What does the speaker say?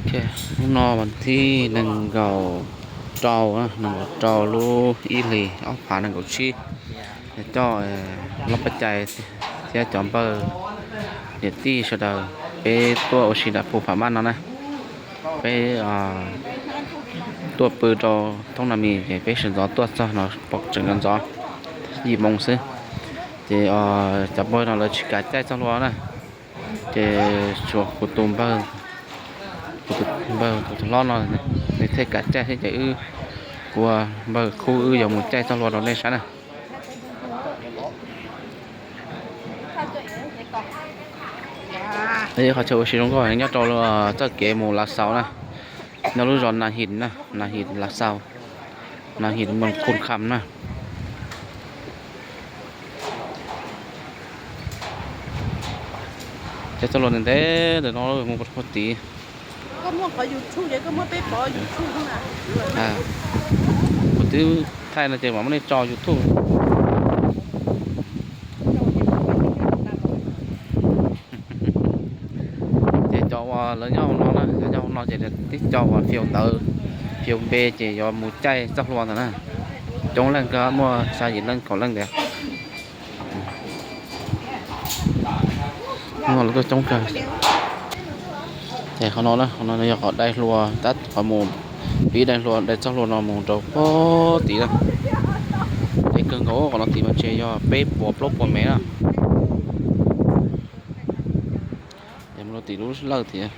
Hnub no vas thib nees nkaum rau, nees nkaum rau lub ib hlis ob phav nees nkaum tsib, coj lub paj cai thiab cov npawg niam tij sawv daws peb tuaj ua si nram phu pham maj no na. Peb tuaj pw rau thoob na mis ces peb sawv ntxov tuaj txog no pom tseem ntxov yim moo xwb. Ces cov npawg no lawv tsis kav caij txoj hlua na, ces tsuas kuv tus npawg, kuv tus npawg tus hlob no nws thiaj kav caij thiab ces wb, kuv npawg Khub wb yuav mus caij txoj hlua rau nej saib na. Qhov chaw ua si zoo nkauj nyob rau txoj kev mus Lav Xaus na, nyob lub zos Nas His na, Nas His Lav Xaus, Nas His Moos Khum Kham na. Caij txoj hlua ntev ntev ntawm no mus rau puag tid. Kuv twb thaij no ces mam muab nej tso YouTube. Ces cov uas lawv nyob hauv no na, cov nyob hauv no ces tib co uas fiaus ntawv, fiaus npe ces yuav mus caij txoj hlua ntawd na. Coob leej kawg, muaj xya yim leej kaum leej ntawd. Muaj lawv tuaj coob kawg. Ces qhov no na, qhov no yog qhov dai hlua, tab qhov mus pib dai hlua, dai txoj hlua no mus rau puag tid na. Deb kawg nkaus, qhov no tid mas ntshe yog peb puas plaub puas mev na. Ces mus rau tim lub lawj tias